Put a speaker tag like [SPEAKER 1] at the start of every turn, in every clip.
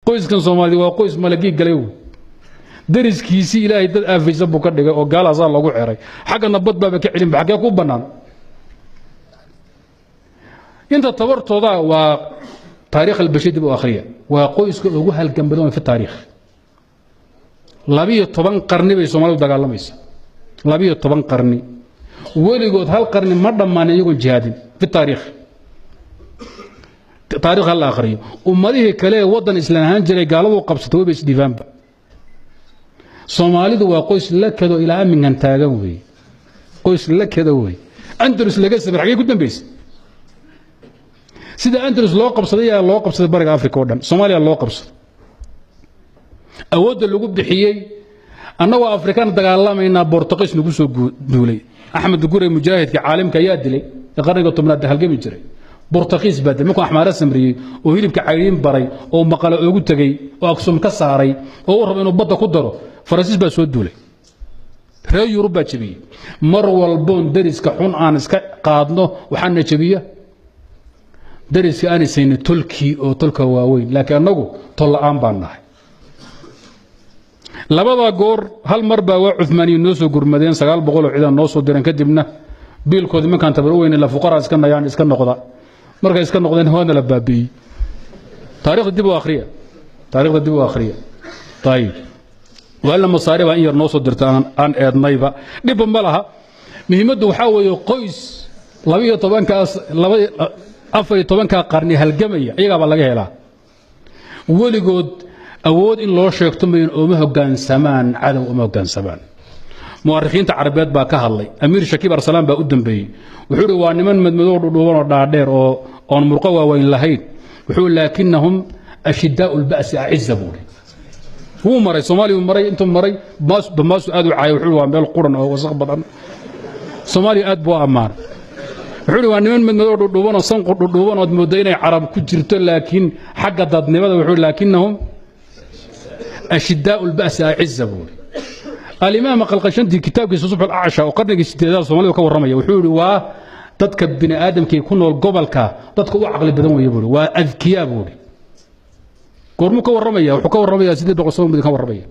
[SPEAKER 1] Qoyskan Soomaalida waa qoys malagii galay wey. Dariskiisii Ilaahay dad aafaysan buu ka dhigay oo gaalaasaa lagu xeray. Xaggana bad baaba ka celinba, xaggee ku bannaan? Inta tabartooda waa taariikh albashir dib u akhriya, waa qoyska ugu halgan badan fi taariikh. 12 qarni bay Soomaalidu dagaalamaysa, 12 qarni. Weligood hal qarni ma dhammaanin iyagoon jihaadin fi taariikh. Taarikh ha la akhriyo. Ummadihii kale ee waddan islaan ahaan jiray gaaladu qabsatay wayba isdhiifaanba. Soomaalidu waa qoys la kado ilaa aminkan taagan weeye, qoys la kado weeye. Andalus laga samir xaggee ku dambaysay? Sida Andalus loo qabsaday ayaa loo qabsaday bariga Africa oo dhan, Soomaaliya loo qabsaday. Awoodda lagu bixiyey annagoo Afrikaan dagaalamaynaa, Bortuqiis nagu soo duulay. Axmed Gure mujaahidka caalimka ayaa dilay ee qarniga 10aad halgami jiray. Bortuqiis baa dilay markuu Axmaara samriyey oo hilibka cayriin baray oo maqale oogu tegey oo Aksum ka saaray oo u rabo inuu badda ku daro. Faransiis baa soo duulay, reer Yurub baa jebiyey. Mar walboon dariska xun aan iska qaadno waxaana jebiya dariska aan isayna tolkii oo tolka waaweyn, laakiin annagu tol la'aan baan nahay. Labada goor hal mar baa waa Cumaaniyiin noo soo gurmadeen, 900 oo ciidan noo soo direen. Kadibna biilkoodii markaan tabar u weyne la fuqaraa iska nayaan iska noqda. Markay iska noqdeen waana la baabi'iyey. Taariikhda dib u akhriya, taariikhda dib u akhriya. Ayib, waala masaari baa in yar noo soo dirta aan eednayba, dhibba ma laha. Muhiimaddu waxaa weeye qoys 12-kaas 14-kaa qarni halgamaya iyagaabaa laga helaa. Weligood awood in loo sheegto mayn, ooma hoggaansamaan cadow, ooma hoggaansamaan. Mu'arikhiinta Carabeed baa ka hadlay. Amiir Shakiib Arsalaan baa u dambeeyey. Wuxuu ihi waa niman madmadow dhudhuuban oo dhaadheer oo oon murqo waaweyn lahayn. Wuxuu laakinahum ashidaau lba'si aciza buuri. Wuu maray Soomaaliya, wuu maray, intuu maray Bamaasu aad u caayay. Wuxuu waa meel quran oo wasaq badan. Soomaaliya aad buu ammaanay. Wuxuu ihi waa niman madmadow dhudhuuban oo sanqu dhudhuuban ood mooddo inay Carab ku jirto, laakiin xagga dadnimada wuxuu laakinahum ashidaau lba'si aciza buuri. Alimaam Qalqashanti kitaabkiisa Subx Alacsha oo qarnigii 8aad Soomaalida ka warramaya wuxuu yihi waa dadka bini aadamkii ku nool gobolka dadka u caqli badan weeye buuri, waa adkiyaa buuri. Goormuu ka warramaya? Wuxuu ka warramaya 800 sano ka warramaya,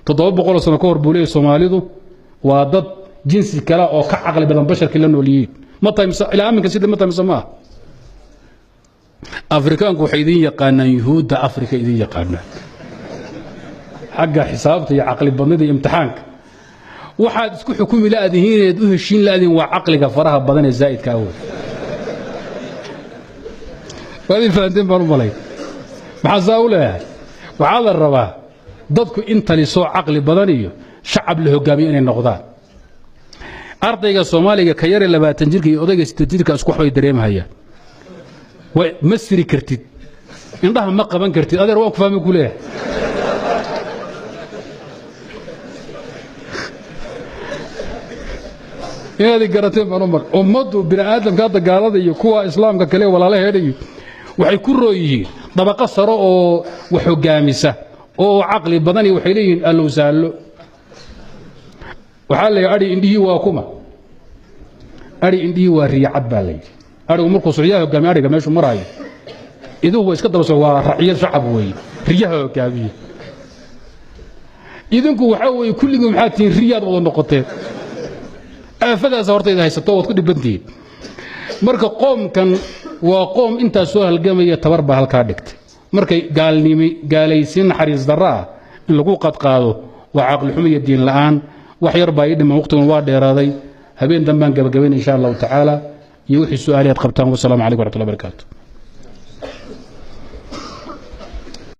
[SPEAKER 1] 700 sano ka hor buu leeyahy. Soomaalidu waa dad jinsi kale oo ka caqli badan basharkii la nool yihiin. Ma tahay mise ilaa aminka sidii ma tahay mise ma ah? Afrikaanku waxay idin yaqaanaan Yuhuudda Afrika, idin yaqaanaan xagga xisaabta iyo caqli badnida iyo imtixaanka. Waxaad isku xukumi la'dihiineed u heshiin la'dihin waa caqliga faraha badan ee zaa'idka awey. Waad ii fahanteen baan u malay. Maxaa saa u leeyahay? Waxaa la rabaa dadku in talisoo caqli badan iyo shacab la hogaamiyo inay noqdaan. Ardayga Soomaaliga ka yare 20 jirka iyo odayga 8 jirka isku waxbay dareemhayaan. Ma siri kartid, indhaha ma qaban kartid, adeer waan ku fahmi ku leeyahay. Inaad garateen baan u mar. Ummaddu bini aadamka hadda gaalada iyo kuwa islaamka kale walaalaheedha iyo waxay ku roo yihiin dabaqo saro oo wax hogaamisa oo caqli badan iyo waxay leeyihiin allow saallo. Waxaa la yidhi adhi indhihii waa kuma, adhi indhihii waa riyacad baa la yidhi. Adhigu markuu socyaa hogaamiya adhiga meeshuu maraayo, iduhu waa iska daba soc, waa raciyad shacab weeye, riyaha hogaamiya. Idinku waxaa weeye kulligii maxaad tihiin? Riyaad wada noqoteen. Aafadaas hortayda haysato waad ku dhibantihiin. Marka qoomkan waa qoom intaas soo halgamaya, tabar baa halkaa dhigtay. Markay gaalnimi gaalaysiin naxariis darro ah in lagu qadqaado waa caqli xumo iyo diin la'aan. Wax yar baa ii dhiman, waqtigan waa dheeraaday. Habeen dambaan gabagabayn insha Allahu tacaala iyo wixii su-aaliyaad qabtaan. Wasalaamu calaykum waraxmatullahi barakaatu.